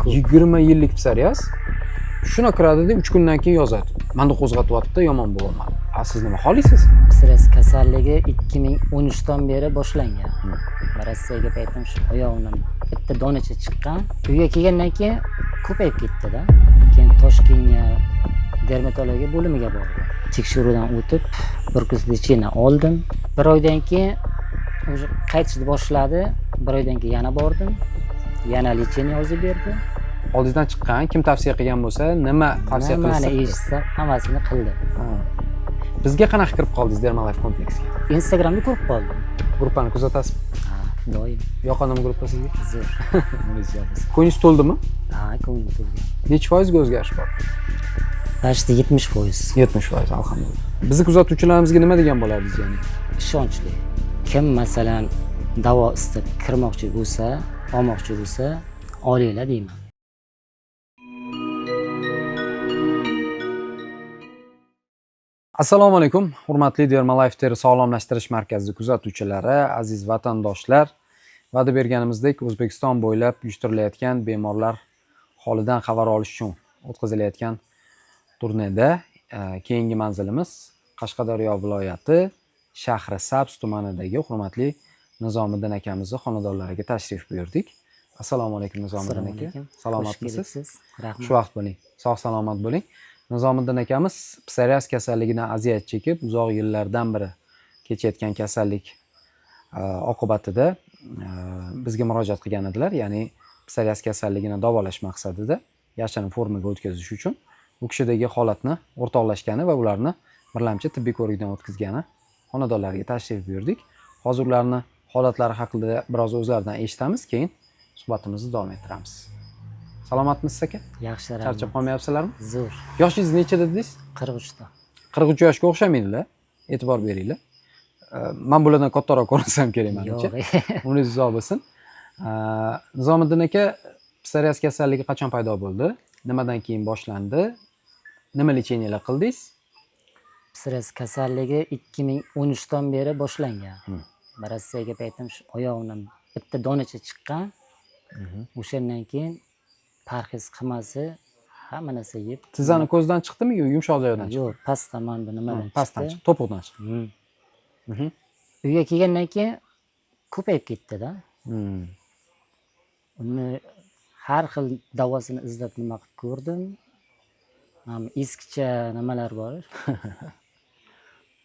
Ko'p. 20 yillik psoriaz shuna kiradida 3 kundan keyin yozadi. Manda qo'zg'atyapti, yomon bo'lyapman. A siz nima xohlaysiz? Psoriaz kasalligi 2013 dan beri boshlangan. Rossiyaga paytim shu oyog'imdan bitta donacha chiqqan. Uyga kelgandan keyin ko'payib ketdi-da. Keyin Toshkentga dermatologiya bo'limiga bordim. Tekshiruvdan o'tib, bir kurs lecheniya oldim. Bir oydan keyin уже qaytishni boshladi. Bir oydan keyin yana bordim. Yana lecheniya yozib berdi. Oldingizdan chiqqan, kim tavsiya qilgan bo'lsa, nima tavsiya Nimani qilsa? eshitsam hammasini qildim. Ha. Bizga qanaqa kirib qoldingiz Dermalife kompleksiga? Instagramda ko'rib qoldim. Gruppani kuzatasizmi? Ha, doim. Yoqadimi gruppa sizga? Zo'r. Ko'nglingiz to'ldimi? Ha, ko'nglim to'lgan. Necha foizga o'zgarish bor? Почти 70%. 70%, alhamdulillah. Bizni kuzatuvchilarimizga nima degan bo'lardingiz ya'ni? Ishonchli. Kim masalan davo istab kirmoqchi bo'lsa, olmoqchi bo'lsa, olinglar deyman. Assalomu alaykum, hurmatli Dermalife teri sog'lomlashtirish markazi kuzatuvchilari, aziz vatandoshlar. Va'da berganimizdek, O'zbekiston bo'ylab uyushtirilayotgan bemorlar holidan xabar olish uchun o'tkazilayotgan turneda keyingi manzilimiz Qashqadaryo viloyati Shahrisabz tumanidagi hurmatli Nizomiddin akamizni xonadonlariga tashrif buyurdik. Assalomu alaykum Nizomiddin Assalomu aka. alaykum. Xush Salomatmisiz? kelibsiz. Rahmat. Shu vaqt bo'ling. Sog' salomat bo'ling. Nizomiddin akamiz psoriaz kasalligidan aziyat chekib, uzoq yillardan beri kechayotgan kasallik oqibatida bizga murojaat qilgan edilar. Ya'ni psoriaz kasalligini davolash maqsadida yashirin formaga o'tkazish uchun u kishidagi holatni o'rtoqlashgani va ularni birlamchi tibbiy ko'rikdan o'tkazgani xonadonlariga tashrif buyurdik. Hozir ularni holatlari haqida biroz o'zlaridan eshitamiz, keyin suhbatimizni davom ettiramiz. Salomatmisiz aka? Yaxshi, Charchab rahmat. qolmayapsizlarmi? Zo'r. Yoshingiz nechida dedingiz? 43 ta. 43 yoshga o'xshamaydilar. E'tibor beringlar. Man bulardan kattaroq ko'rinsam kerak menimcha. Yo'q. Umringiz uzoq bo'lsin. Nizomiddin aka, psoriaz kasalligi qachon paydo bo'ldi? Nimadan keyin boshlandi? Nima lecheniyalar qildingiz? Psoriaz kasalligi 2013 dan beri boshlangan. Rossiyaga paytim shu oyog'imdan bitta donacha chiqqan. O'shandan keyin parhez qilmasi, hamma narsa yeb. Tizzani ko'zdan chiqdimi yo yumshoq joydan chiqdi? Yo'q, pastdan, mana bu nimadan Pastdan chiqdi. chiqdi, to'piqdan chiqdi. Uyga kelgandan keyin ko'payib ketdi-da. Uni har xil davosini izlab nima qilib ko'rdim. Mana eskicha nimalar bor.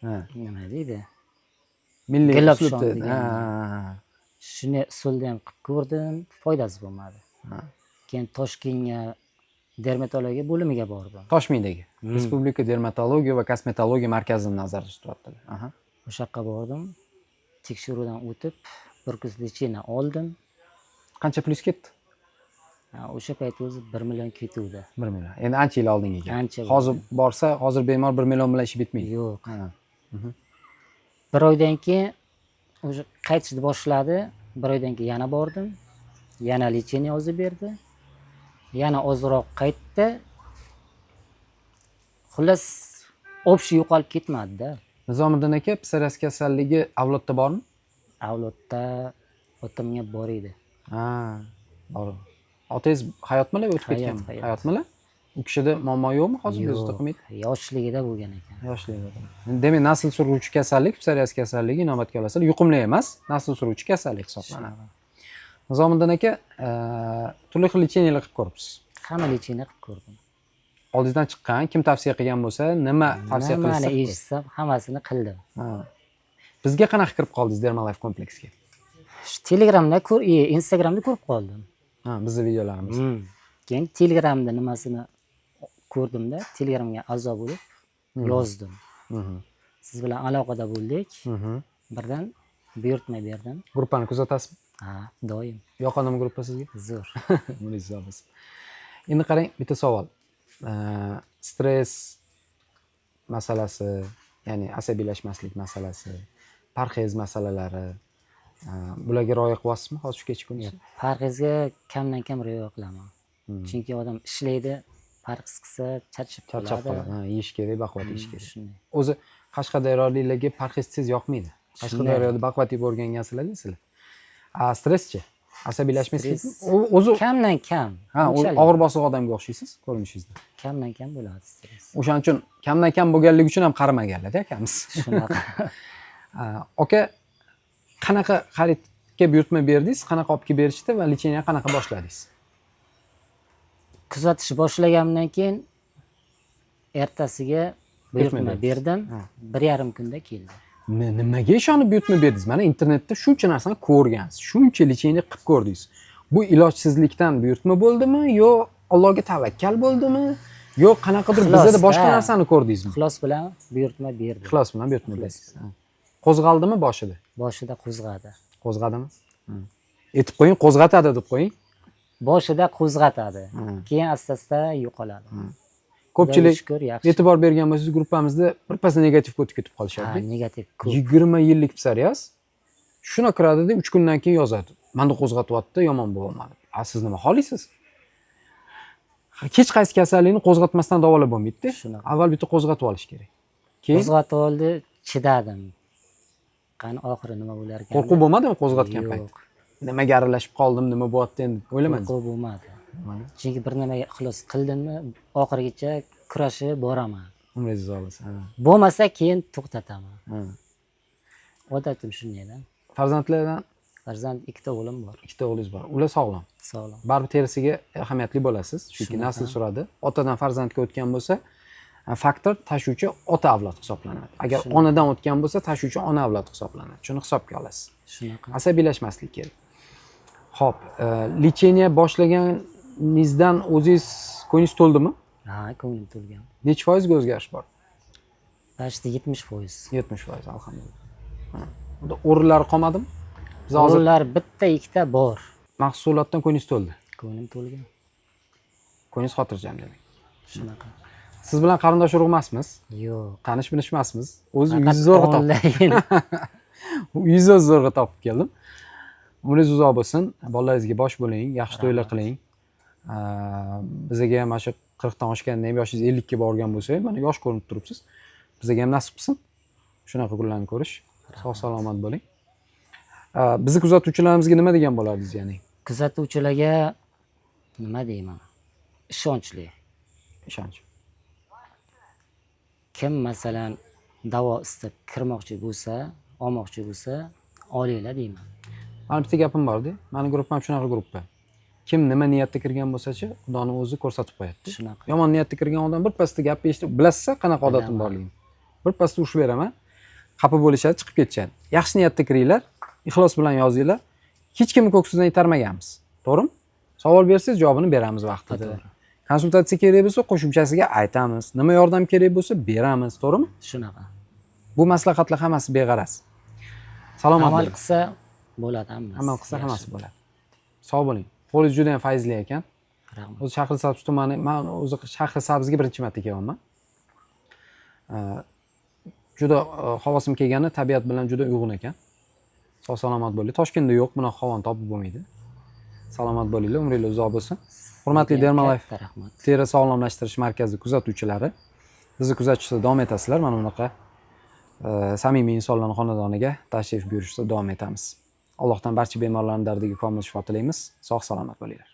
Ha. Nima deydi? Milliy Gilobshon uslubda. degan. Ha. Shuni usulda ham qilib ko'rdim, foydasi bo'lmadi. Ha. Keyin Toshkentga dermatologiya bo'limiga bordim. Toshmidagi Respublika dermatologiya va kosmetologiya markazini nazarda tutyaptilar. Aha. O'sha yoqqa bordim. Tekshiruvdan o'tib, bir kurs lecheniya oldim. Qancha plyus ketdi? Ha, o'sha payt o'zi 1 million ketuvdi. 1 million. Endi ancha yil oldingi gap. Ancha Hozir borsa, hozir bemor 1 million bilan ishi bitmaydi. Yo'q. Ha. Bir oydan keyin уже qaytishni boshladi. Bir oydan keyin yana bordim. Yana lecheniya yozib berdi. Yana ozroq qaytdi. Xullas, общий yo'qolib ketmadi-da. Nizomiddin aka, psoriaz kasalligi avlodda bormi? Avlodda otamga bor edi. Ha, bor. Otangiz hayotmilar, o'tib Hayot, ketganmi? hayot. Hayotmilar? U kishida muammo yo'qmi hozir? Yo'q, O'zida qilmaydi? yoshligida bo'lgan ekan. Yoshligida. Demak, nasl suruvchi kasallik, psoriaz kasalligi inobatga olasizlar, yuqumli emas, nasl suruvchi kasallik hisoblanadi. Nizomiddin aka, turli xil lecheniyalar qilib ko'ribsiz. Hamma lecheniya qilib ko'rdim. Oldingizdan chiqqan, kim tavsiya qilgan bo'lsa, nima tavsiya Nimani qilsa? eshitsam hammasini qildim. Ha. Bizga qanaqa kirib qoldingiz Dermalife kompleksiga? Shu Telegramda ko'r, Instagramda ko'rib qoldim. Ha, bizni videolarimiz. Keyin Telegramda nimasini ko'rdimda, Telegramga a'zo bo'lib yozdim. Siz bilan aloqada bo'ldik. Birdan buyurtma berdim. Gruppani kuzatasizmi? Ha, doim. Yoqadimi gruppa sizga? Zo'r. Umringiz uzoq bo'lsin. Endi qarang, bitta savol. Stress masalasi, ya'ni asabiylashmaslik masalasi, parhez masalalari, bularga rioya qilyapsizmi hozir shu kecha kunduz? Parhezga kamdan kam rioya qilaman. Chunki odam ishlaydi, parhez qilsa charchab Charchab qoladi. qoladi. Ha, yeyish kerak, baquvvat yeyish kerak. Shunday. O'zi qashqadaryoliklarga parhez tez yoqmaydi. Qashqadaryoda baquvvat yeb o'rgangansizlar sizlar. A stresschi? Asabiylashmaslik Stress. O'zi Kamdan kam. ha, Unchalik. Og'ir bosiq odamga o'xshaysiz ko'rinishingizda. Kamdan kam bo'ladi stress. O'shaning uchun kamdan kam bo'lganligi uchun ham qarimaganlar akamiz. Shunaqa. Aka, qanaqa xaridga buyurtma berdingiz, qanaqa olib kelib berishdi va лечение qanaqa boshladingiz? Kuzatish boshlaganimdan keyin ertasiga buyurtma berdingiz. Berdim. Ha. 1,5 kunda keldi. Nimaga ishonib buyurtma berdingiz? Mana internetda shuncha narsani ko'rgansiz, shuncha лечение qilib ko'rdingiz. Bu ilojsizlikdan buyurtma bo'ldimi yo Allohga tavakkal bo'ldimi yo qanaqadir Ixlos, bizada boshqa ha. narsani ko'rdingizmi? Ixlos bilan buyurtma berdim. Ixlos bilan buyurtma Ixlos. berdingiz. Ha. Qo'zg'aldimi boshida? Boshida qo'zg'adi. Qo'zg'adimi? Aytib qo'ying, qo'zg'atadi deb qo'ying. Boshida qo'zg'atadi. Keyin asta asta yo'qoladi. Ko'pchilik Xudoga shukur, yaxshi. E'tibor bergan bo'lsangiz, gruppamizda birpasda negativga o'tib ketib Ha, qolishadi. Negativ ko'p. 20 yillik psoriaz shuna kiradida, 3 kundan keyin yozadi: "Manda qo'zg'atyapti, yomon bo'lyapman." A siz nima xohlaysiz? Hech qaysi kasallikni qo'zg'atmasdan davolab bo'lmaydida. Shunaqa. Avval bitta qo'zg'atib olish kerak, keyin Qo'zg'atib oldi, chidadim. Qani oxiri nima bo'lar ekan? Qo'rquv bo'lmadimi qo'zg'atgan Yo'q. payt? Nimaga aralashib qoldim, nima bo'lyapti endi, o'ylamadingiz? Qo'rquv bo'lmadi. Chunki bir nimaga ixlos qildimmi, oxirigacha kurashib boraman. Umringiz uzoq bo'lsin, ha. Bo'lmasa keyin to'xtataman. Ha. Odatim shundayda. Farzandlardan? Farzand, ikkita o'g'lim bor. Ikkita o'g'lingiz bor, ular sog'lom? Sog'lom. Baribir terisiga ahamiyatli bo'lasiz, chunki Shunaqa. Nasl suradi. Otadan farzandga o'tgan bo'lsa, faktor tashuvchi ota avlod hisoblanadi. Agar Shunaqa. onadan o'tgan bo'lsa, tashuvchi ona avlod hisoblanadi. Shuni hisobga olasiz. Shunaqa. Asabiylashmaslik kerak. Ho'p, лечение boshlaganingizdan o'zingiz ko'nglingiz to'ldimi? Ha, ko'nglim to'lgan. Nechi foizga o'zgarish bor? Почти 70%. 70%, alhamdulillah. Ha. Unda o'rinlari qolmadimi? Biz hozir O'rinlar bitta ikkita bor. Mahsulotdan ko'nglingiz to'ldi? Ko'nglim to'lgan. Ko'nglingiz xotirjam demak. Shunaqa. Siz bilan qarindosh urug' emasmiz? Yo'q. Tanish bilish emasmiz. O'zi Faqat uyingizni zo'rg'a topib, onlayn. uyingizni o'zi zo'rg'a topib keldim. Umringiz uzoq bo'lsin, bolalaringizga bosh bo'ling, yaxshi to'ylar qiling. Bizaga ham mana shu 40dan oshganda ham, yoshingiz 50ga borgan bo'lsa ham, mana yosh ko'rinib turibsiz, bizaga ham nasib qilsin shunaqa kunlarni ko'rish. Sog' salomat bo'ling. Bizni kuzatuvchilarimizga nima degan bo'lardingiz, ya'ni? Kuzatuvchilarga nima deyman? Ishonchli. Ishonch. Kim, masalan, davo istab kirmoqchi bo'lsa, olmoqchi bo'lsa, olinglar deyman. Mani bitta gapim borda, mani gruppam shunaqa gruppa, kim nima niyatda kirgan bo'lsachi, Xudoni o'zi ko'rsatib qo'yadi. Shunaqa. Yomon niyatda kirgan odam birpasda gapni eshitib, bilasizlar qanaqa odatim Bilaman. borligini, birpasda urishib beraman, xafa bo'lishadi, chiqib ketishadi. Yaxshi niyatda kiringlar, ixlos bilan yozinglar. Hech kimni ko'ksidan itarmaganmiz, to'g'rimi? Savol bersangiz, javobini beramiz vaqtida. To'g'ri. Konsultatsiya kerak bo'lsa, qo'shimchasiga aytamiz, nima yordam kerak bo'lsa, beramiz, to'g'rimi? Shunaqa. Bu maslahatlar hammasi beg'araz. Salomat Amal bo'ling. Qilsa bo'ladi hammasi. Amal qilsa Yaxshi. Hammasi bo'ladi. Sog' bo'ling. Qo'lingiz juda yam fayzli ekan. Rahmat. O'zi Shahrisabz tumani, man o'zi Shahrisabzga birinchi marta kelyapman. Juda havosim kelgani, tabiat bilan juda uyg'un ekan. Sog' salomat bo'ling. Toshkentda yo'q, bunaqa havoni topib bo'lmaydi. Salomat bo'linglar, umringlar uzoq bo'lsin. Hurmatli Sizga ham Dermalife katta rahmat. Teri sog'lomlashtirish markazi kuzatuvchilari, bizni kuzatishda davom etasizlar. Mana bunaqa samimiy insonlarni xonadoniga tashrif buyurishda davom etamiz. Allohdan barcha bemorlarning dardiga komil shifo tilaymiz. Sog' salomat bo'linglar.